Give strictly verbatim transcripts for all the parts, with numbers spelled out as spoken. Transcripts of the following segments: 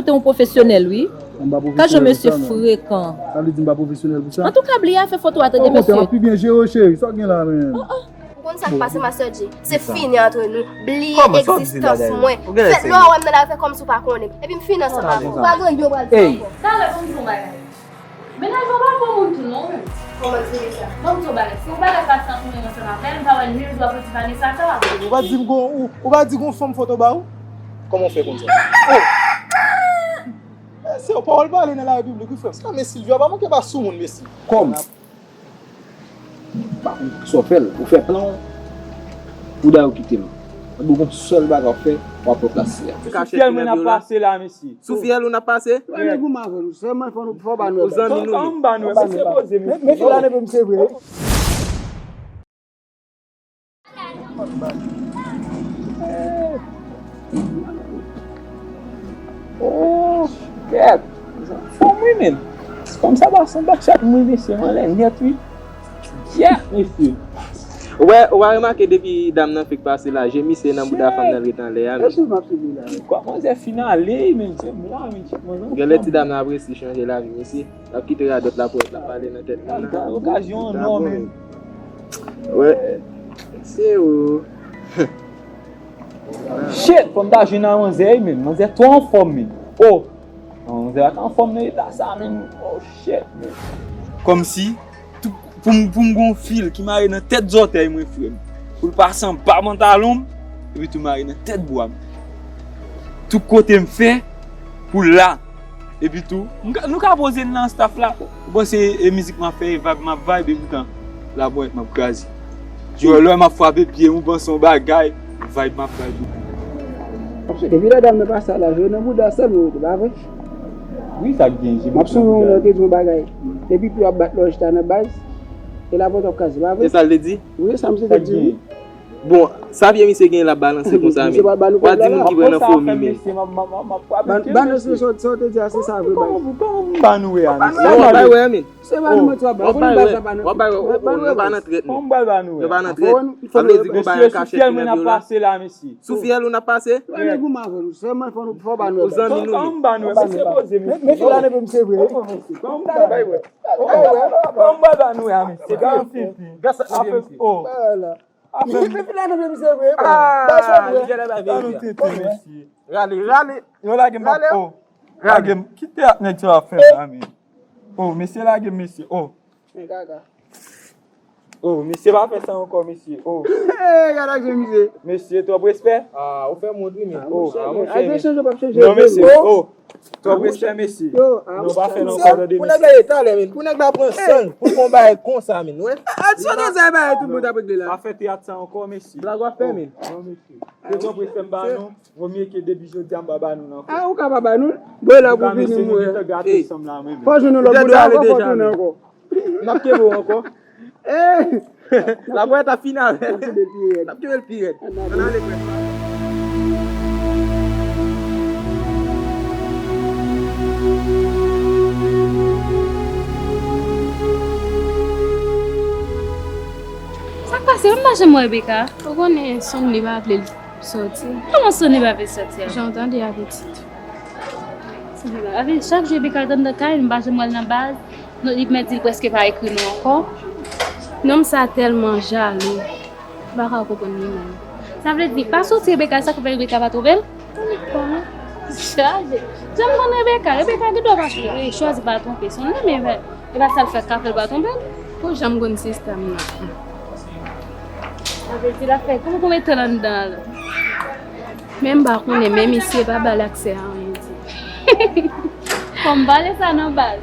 Se yon pwofesyonèl, wi. Mwen pa pwofesyonèl pou sa, non. Gad jan mesye frekan. Sa vle di m pa pwofesyonèl pou sa? Antouka, bliye afè foto a, tande, mesye. Okontrè, w ap pi byen jere w, cheri. Sa w gen la, menm? Ou konn sa k pase, Master J? Se fini antre nou. Bliye egzistans mwen. Fèt lè w wè m nan lari, fè kòmsi w pa konnen m. Epi m fini ansanm avè w. Ou pa gen anyen w pral fè ankò. Talè, ban m di w yon bagay. Mennaj ou pa bon moun tou non, menm. Kòman l di sa? Ban m di w yon bagay. Si yon bagay pase ant mwen menm ansanm avè l, m pa wè nil dwa pou di Vanessa sa. Ou pa di m gon, ou, ou pa di gon fanm foto ba ou? Kòman w fè konn sa? Oh! Mesye, w pawòl pale nan la repiblik, wi, frè m. Sa, men Silvio a pa manke pa sou moun, mesye. Kòm. Pa konn sa w fè l. Ou fè plan w. Ou dayè ou kite m. Ou gon sèl bagay w fè, w ap ranplase a. Sou fyèl mwen n ap pase la, mesye. Sou fyèl ou n ap pase? Wè, nèg ou m avè l, sèlman fò nou, fò ba nou. Ou zanmi nou ye. Kòman m ba nou? Mesye poze, mesye. Mesye la, mesye vre. Oh, kèt. Fò mwen menm. Kòm sa pa sanble ak chat mwen, mesye, m anlè nèt, wi. Kèt, mesye. Ou pa, ou pa remake depi dam nan fèk pase la, je misye nan bouda fanm nan ret anlè a, men. Kòman manzè fin ale, men, se m la, men, kèt, manzè. Genlè ti dam nan ap resi chanje lavi misye. L ap kite radòt la pou l ap pale nan tèt moun nan. Okazyon an non, men. Wè. Se ou. Shit, fò m ta jwenn a manzè, wi, men. Manzè twò anfòm, men. Oh! Manzè pa t anfòm nan eta sa, men. Oh, shit, men. Kòmsi, tout, pou m, pou m gon fil ki mare nan tèt zòtèy mwen, frè m. Pou l pase anba pantalon m, epi tou mare nan tèt bwa m. Tout kote m fè, pou l la. Epi tou, m ka, nou ka poze l nan staff la. Ou panse e mizik m ap fè, e vibe m ap vibe, e poutan, labòyèt m ap kraze. Jwe lè m ap frape pye m, ou panse yon bagay, vibe m ap vibe. Depi lè dam nan pase la, jwe nan bouda sèlman, pa vre? Wi, sa k gen, m ap sonje yon lè te di yon bagay. Depi pye w ap bat lòj ta nan baz, e labòyèt w ap kraze, pa vre? E sa l te di? Wi, sa misye te di, wi. Bon, sa vye misye gen l ap balanse konsa, men. W a di moun ki pran nan fomi, men. Ban nou se sa w te di a, se sa vre bagay. Kòman m ba nou e a, men? Se ba nou manti w ap ba nou. W ap bay wè, w ap bay wè, nou pa nan trèt, non. Nou pa nan trèt. Sa vle di gon bagay an kachèt ki nan pye w la. Sou fyèl ou n ap pase? Wè, nèg ou m avè l, sèlman fò nou, fò ba nou. Ou zanmi nou ye. Kòman m ba nou e, men se poze, men. Men se la, men se vre. Kòman m ba nou e a, men? Se pa yon pipi. Gras a Dye, mesye. Afè m. Depi la, nou menm se vre, bro. Baz, se vre. An nou tete, mesye. Rale, rale. Yo lage m, oh. Lage m. Kite ak nèg sa ap fè la, men. Oh, mesye, lage m, mesye. Oh. Men gaga. Oh, mesye, pa fè sa ankò, mesye. Oh. Gade ak je misye. Mesye, twòp respè. Ah, ou fè m wont, wi, men. Oh, ah, monchè, men. Non, mesye, oh. Twòp respè, mesye. Yo, ah, non, pa fè l ankò, tande, mesye. Pou nèg la ye talè, men. Pou nèg la pran san l, pou fè yon bagay konsa, men, wè. Al sot nan zay bagay tout moun t ap regle la. Pa fè teyat sa ankò, mesye. Blag w ap fè, men. Non, mesye. Yo twòp respè m ba nou. Vomye ke depi jodi a m pa ba nou l ankò. Ah, ou ka pa ba nou l? Bon, la pou vini, mwen. Fò jwenn yon lòt bouda ankò, fò tounen ankò. N ap kenbe w ankò. Eh! Labòyèt ap fini avè l. N ap kenbe l pi rèd. N ap kenbe l pi rèd. Ann ale, frè. Sa k pase? M pa janm wè Rebecca. Ou konnen Sonny pa vle l sòti. Kòman Sonny pa vle sòti a? Jan w tande a pitit. Sonny pa vle. Chak jou Rebecca t anndan kay, m pa janm wè l nan baz. Non, li mèt di l prèske pa ekri nou ankò. Nonm sa tèlman jalou. M pa ka konprann li menm. Sa vle di, pa sòti Rebecca, sa k fè Rebecca pa twouve l? Chaje. Jan m konn Rebecca, Rebecca gen dwa pa chwazi pa twonpe Sonny, men e pa sa l fè k ka fè l pa twonpe l. Pou jan m konn sista m nan. Sa vle di l ap fè kou pou mete l anndan l. Men m pa konnen, men misye pa ba l aksè a anyen di. Fò m pale sa nan baz.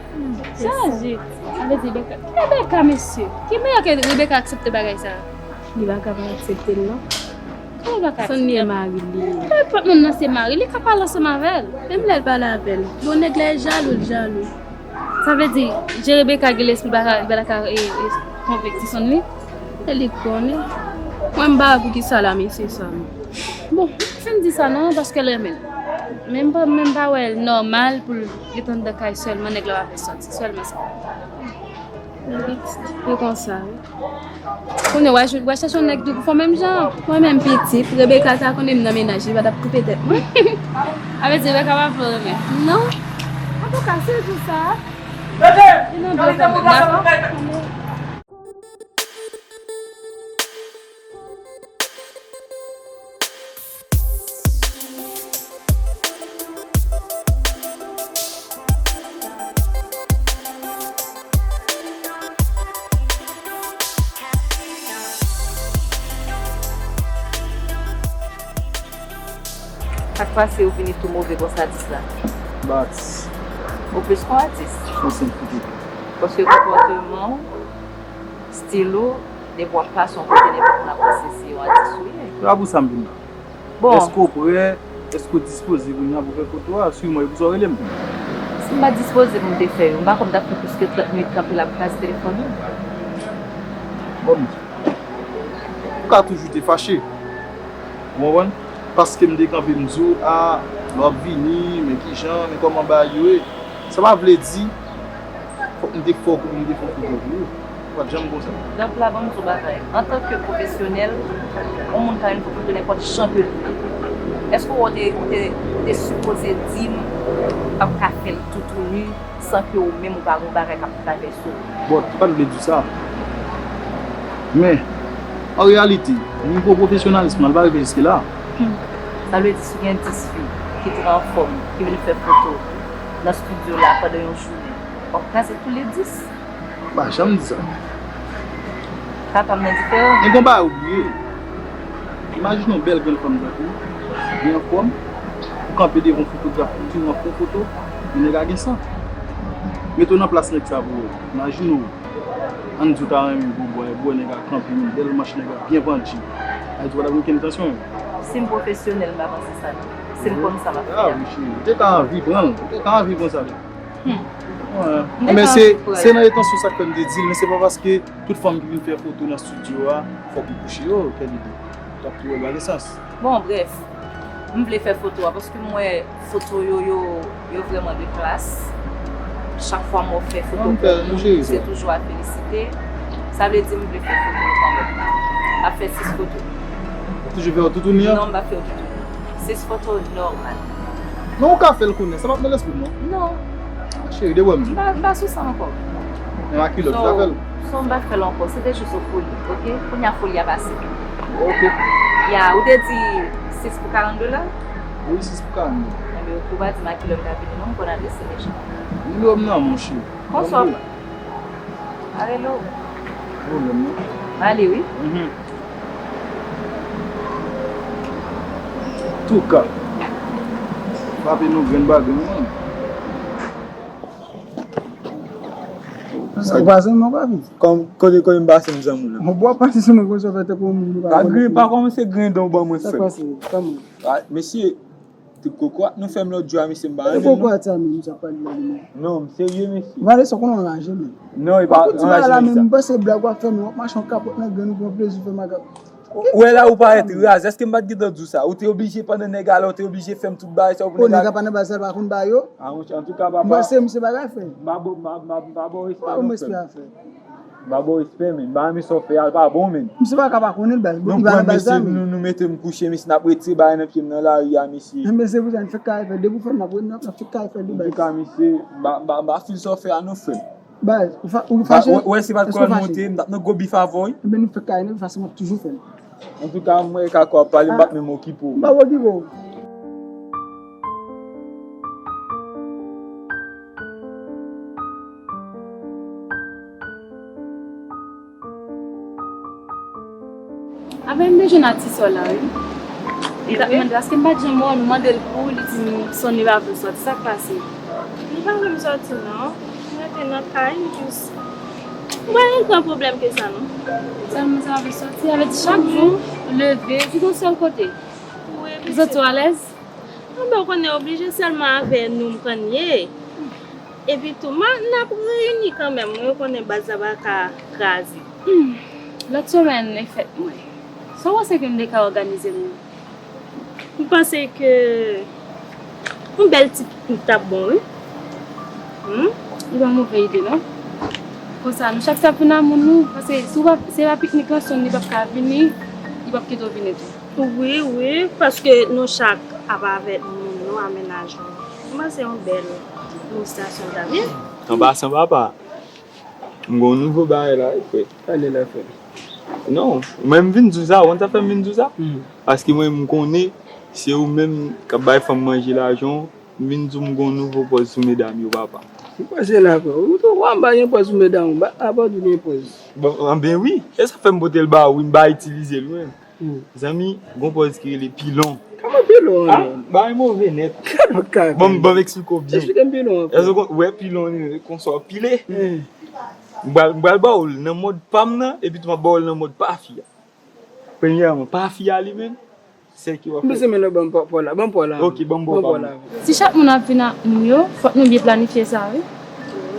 Chaje. Sa vle di Rebecca. Rebecca, mesye. Ki meyè ke Rebecca aksepte bagay sa? Li pa ka pa aksepte l, non. Kòman l pa ka aksepte? Sonny e mari li ye. Nenpòt moun nan se mari li, ka pale ansanm avè l. Menm lè l pale avè l. Bon, nèg la e jalou, l jalou. Sa vle di, jan Rebecca gen lespri, li pa ka, li pa ka, e, e, twonpe ti Sonny li? E li k konnen. Mwen, m pa wè poukisa l a mesye sa, non. Bon, m fin di sa, non, paske l renmen l. Men m pa, men m pa wè l nòmal pou l ret anndan kay sèlman, nèg la pa vle sòti, sèlman sa. Li pitit, li konsa, wi. Kounye a, w a jwenn, w a chèche yon nèg tou pou fè menm jan. Mwen menm pitit, Rebecca ta konnen m nan mennaj, li pa t ap koupe tèt mwen. A vle di, Rebecca pa vle renmen. Non. Antouka, si l di sa, li nan dwa fè menm, dakò? Sa k pase ou vini tou move konsa atis la? Ba atis. Ou plis kon atis. Yon senp foto. Paske konpòteman w, stil ou, depi w ap pase yon kote, nenpòt moun ap panse se yon atis ou ye. Se pa pou sa m vin la. Bon. Èske w prè? Èske w dispoze kounye a pou fè foto a? Siman, e pou sa w rele m. Si m pa dispoze pou m te fè yo, m pa kwè m t ap fè plis ke trant minit kanpe la pou kraze telefòn nan. Bon, ou ka toujou te fache. Ou konprann? Paske m te kanpe, m di w, a, lè w ap vini, men kijan, men kòman bagay yo ye. Sa pa vle di, fòk m te fè w, m te fè w foto pou ou. Ou pa t janm konsa. Donk la, ban m di w bagay. Antanke pwofesyonèl, yon moun ka vin fè w foto nenpòt jan ke l vle. Èske w te, ou te, ou te sipoze di m, m p ap ka fè l toutouni san ke ou menm ou pa gen yon bagay k ap travèse w? Bon, m pa t vle di w sa. Men, an reyalite, nivo pwofesyonalis mwen, li pa rive jiske la. Hmm. Sa vle di si w gen dis fi ki trè anfòm, ki vin fè foto nan estidyo la pandan yon jounen, w ap kraze tou le dis? Pa janm di sa. Papa m nan diferan. Men gon bagay ou bliye. Imajine yon bèl grenn fanm tankou w, byen anfòm, ou kanpe devan yon fotograf, ou di w ap fè yon foto, yon nèg a gen san. Mete w nan plas nèg sa pou wè. Imajine w, ann di w ta renmen gwo bwa, e bwè nèg a kanpe, yon bèl manch nèg a byen pandje. A di w pa t ap gen okenn tansyon. Si m pwofesyonèl, m pa panse sa non. Si m konn sa m ap fè a. Wi cheri, ou te ka anvi pran l, ou te ka anvi pran sa. Hmm. Wi. Men se, se nan entansyon sa k fè m te di l, men se pa paske tout fanm ki vin fè foto nan estidyo a, fòk ou kouche yo, kèl ide. Ou t ap tou wè l pa gen sans. Bon, brèf, m vle fè foto a paske m wè foto yo, yo, yo vrèman de klas. Chak fwa m wè w fè foto pou moun, se toujou a felisite. Sa vle di m vle fè foto yo kanmenm. M ap fè sis foto. Ou toujou fè yo toutouni an? Non, m pa fè yo toutouni. Sis foto nòmal. Men ou ka fè l kounye a, sa p ap nan lespri m non. Non. Cheri, debwè m. M pa, m pa sou sa ankò. Men makilòt, ou ta fè l? So, so m pa fè l ankò. Se te jis yon foli, oke? Kounye a foli a pase. Oke. Ya, ou te di sis pou karant dola? Wi, sis pou karant dola. Enben, oke, ou pa di m a kilè m ka vini non, m konn adrese deja. Nimewo m nan, monchè. Konsòl. Arelo. Pwoblèm non. Ale wi. Mhm. Touka. Frape nou grenn bagay non. Sa k pase m pa vin. Kòm kote kote m pase m zanmi w la. Mwen bwa pase sou mwen konsa fè tankou yon moun nou pa konnen. Pa kòmanse griyen dan w ban mwen frè m. Sa k pase? Kòman? Mesye, Ti kokorat nou fè m lòt jou a, mesye, m pa renmen l non. Kokorat sa menm, sa pale la li menm. Non, m serye, mesye. Valè sa konn anraje menm. Non, e pa anrajman sa. M panse blag w ap fè menm, w ap mache yon kapòt nan grenn ou pran plezi fè makak. Ou wè la ou parèt raz. Èske m pa t gentan di w sa? Ou te oblije pandan nèg a la, ou te oblije fè m tout bagay sa pou nèg a. Nèg a pa nan baz la, l pa konn ba yo. Antouka papa. M panse misye bagay fè. M pa ba w respè non frè m. M pa ba w respè, men. M pa renmen sa w fè a, l pa bon, men. Misye pa ka pa konnen l, baz. Li pa nan baz la, men. Nou, nou mete m kouche, mesye, n ap retire bagay nan pye m nan lari a, mesye. Enben, se pou sa, n fèk kare fè l. Depi w fè l, n ap, n ap fèk kare fè l de baz. Antouka, mesye, m pa, m pa, m pa fil sa w fè a, non, frè m. Baz, ou fa-, ou fache? Wè, wè, se pa t kòlòn monte, m t ap nan gwo bif avè w, wi. Enben, nou fèk kare, nou fache, m ap toujou fè l. Antouka, m wè kaka w ap pale, m pa t menm okipe w. M pa okipe w. Avè m te jwenn atis ou la, wi. M t ap mande, paske m pa t janm wè w, m mande l pou ou, li di m Sony pa vle w sòti. Sa k pase? Li pa vle m sòti, non. M rete nan kay, m jis. M pa gen gran pwoblèm ke sa, non. Sèlman sa vle sòti, avè di chak jou, ou leve, ou vin yon sèl kote. Ou santi w alèz? Anben, ou konnen oblije sèlman avè nou m konn ye. Epi tou, m a, n ap reyini kanmenm, wi, ou konnen baz la pa ka kraze. Hmm. Lòt semèn, e fèt mwen. Sa w panse ke m te ka òganize m nan? M panse ke yon bèl ti piknik t ap bon, wi. Hmm? Li pa move ide, non. Konsa, nou chak t ap vin a moun nou, paske si w pa, si se pa piknik lan, Sonn li p ap ka vini, li p ap kite w vini tou. Wi, wi, paske nou chak ap avèk moun nou, a mennaj nou. Mwen panse yon bèl demonstrasyon l t ap ye. An pasan, papa, m gen yon nouvo bagay la, wi, frè. Pale la, frè. Non, mwen m vin di w sa, ou konn sa fè m vin di w sa? Paske mwen, m konnen se ou menm k ap bay fanm manje lajan w, m vin di w m gen yon nouvo pòz sou medam yo, papa. M panse la, frè. Ou tou, w pa gen pòz sou medam ou, ba, apa w di w gen pòz? Bon, anben wi, e sa fè m pote l ba ou, wi, m pa itilize l, wi. Zanmi, gon pòz ki rele pilon. Kòman pilon an? Ah, bagay move nèt. Bon, bon, m eksplike w byen. Eksplike m pilon an. Èske w wè pilon an, konsa w pile? M pral, m pral ba w l nan mòd pa m nan, epi tou m ap ba w l nan mòd pa fi a. Premyèman, pa fi a li menm, se ki w ap fè. M bezwen men nan ban m pa w la, ban m pa w la. Ok, ban m ba w pa m nan. Si chak moun ap vin ak nou yo, fòk nou byen planifye sa, wi.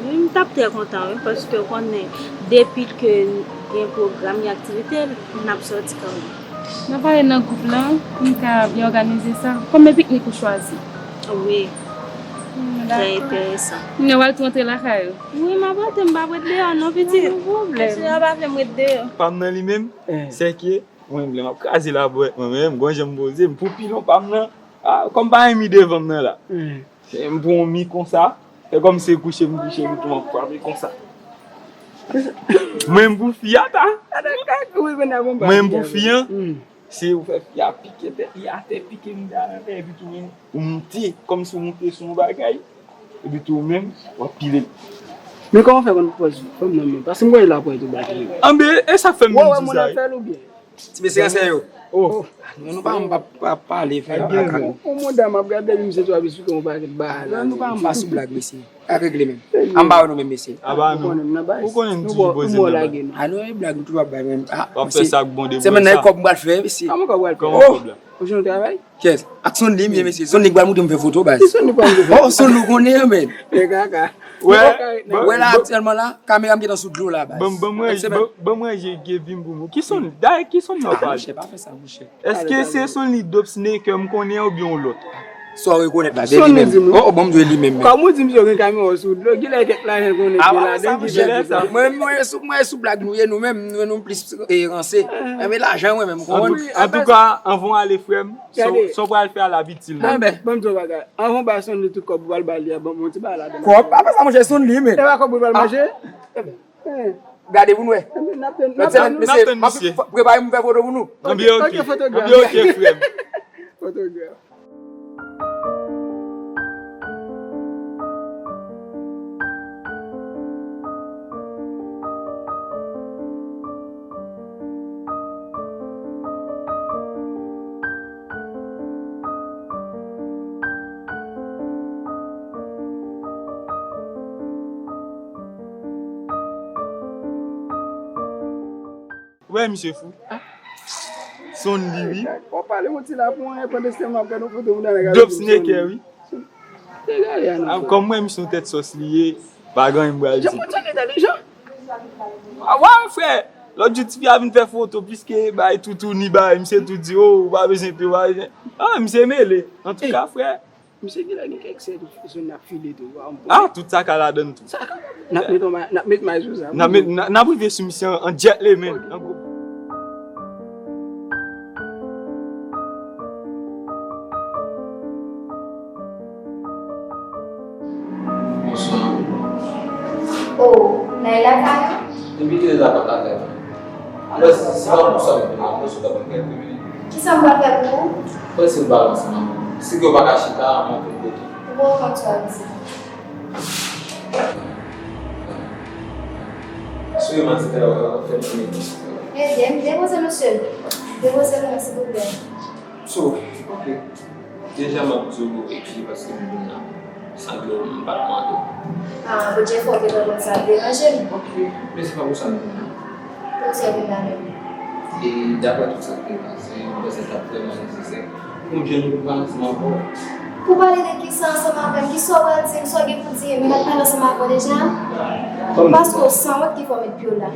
Wi, m t ap trè kontan, wi, paske w konnen, depi ke gen pwogram, gen aktivite, n ap sòti kanmenm. N a pale nan gwoup lan pou n ka byen òganize sa. Konbyen piknik ou chwazi? Wi. Trè enteresan. Kounye a w al tou antre lakay ou? Wi, m ap antre, m p ap ret deyò non, pitit. Pa gen pwoblèm. Mesye yo pa vle m ret deyò. Pa m nan li menm, se ke mwen, m ap kraze la pou mwen menm, gon jan m poze m pou pilon pa m nan. Ah, kòm pa gen mi devan m nan la. Se m pran yon mi konsa, e kòm se kouche m kouche, m tou ap frape konsa. Mwen m pou fi a ta. Mwen m pou fi an. Se ou fè fi a pike tèt li atè, pike mouda l atè, epi tou ou moute, kòmsi ou moute sou yon bagay, epi tou ou menm, w ap pile l. Men kòman w fè konn pòz fanm nan menm? Paske m kwè l ap wè tou bagay yo. Anben, e sa k fè m vin di w sa, wi. Ti mesye ransè yo. Oh. Nou pa, pa, pa pale, frè. Yon mouda m ap gade, misye tou ap esplike yon pakèt bagay la. Nou pa, pa sou blag, mesye. Ak regle menm. Anba nou menm, mesye. Anba nou. Ou konnen m toujou poze m nan baz. Ah non, e blag nou toujou ap bay menm. Ah, w ap fè sa ak bon de bwè sa. Se menm nan kòb m pral fè, mesye. Kòman kòb pral fè? Kòman kòb la? Ou jwenn yon travay? Kiyès? Ak Sonly m ye, mesye. Sonly k pral montre m fè foto, baz. Ki Sonly pral montre fè foto? Oh, Sonly ou konnen an, men. E kaka. Wè, wè la, aktyèlman la, kamera m gentan sou dlo la, baz. Ban m ranje, ban m ranje gen vim pou mwen. Ki Sonly? Dayè, ki Sonly w ap pale? Ah, monchè, pa fè sa, monchè. Èske se Sonly Dope Sneaker m konnen an oubyen yon lòt? Sa w rekonèt la, se li menm. Oh, oh, bon, m di w e li menm, men. Kòm ou di misye gen kamera sou dlo, genlè kèk lajan l konnen gen ladan l ki pèdi sa. Mwen, mwen, sou, mwen, sou blag nou ye, nou menm, nou, nou plis, eh, ranse. Mwen, men lajan, mwen menm, ou konprann? Antouka, anvan w ale, frè m, sa w pral fè a l ap itil nou. Anben, ban m di w yon bagay. Anvan w bay Sonly tout kòb ou pral ba li a, ban m yon ti bagay ladan. Kòb? Apa sa, monchè, Sonly, men. E pa kòb ou pral manje? Gade pou n wè. Lòt semèn, mesye, m ap prepare pou m fè foto pou nou. Anben, ok. Anben, ok, frè m. Fotograf. Ou wè misye fou? Sonly, wi. Bon, pale yon ti la pou mwen, pandan se tan m ap gade yon foto moun nan gade Dope Sneaker, wi. Kòm mwen, misye yon tèt sòs li ye, pa gen anyen m pral di. Jan moun sa entèlijan. Ah, wè, frè. Lòt jou, tifi a vin fè foto, pliske bay toutouni, bay, misye tou di, oh, ou pa bezwen pye, ou pa bezwen. Ah, misye mele. Antouka, frè. Misye genlè gen kèk sèl zòn n ap file tou, pa konprann. Ah, tout sa ka ladann tou. Sa ka ladann. N ap met yon ma-, n ap met may sou sa. N ap met, n ap, n ap rive sou misye an, an djèt le men, an gwo. Bonswa. Oh, Naila ka la? Depi kilè l ap lakay mwen? Alò, se pa pou sa m vin la, mwen sou kòb mwen kèk minit. Kisa m pral fè pou ou? Mwen se m pale ansanm avè w. Si ke w pa ka chita, mwen vin kote w. Ou poko konn sa w ap di. Sou yo, m a di talè w ap fè m konnen. Ebyen, depoze nou sèl. Depoze nou, silvouplè. So, ok. Deja, m ap di w, epi paske m vin la, sanble m pa t mande w. Ah, bon, Jeffrey, ou te konn sa ap deranje m. Ok, men se pa pou sa m vin la. Poukisa w vin la menm? E daprè tout sa k te pase, m panse l t ap vrèman nesesè pou m jwenn ou pou pale ansanm avè w. Pou pale de kisa ansanm avè m? Kisa w pral di m? Sa w gen pou di m? Mwen t ap pale ansanm avè w deja? Paske w sanwont ki fè w met pye w la.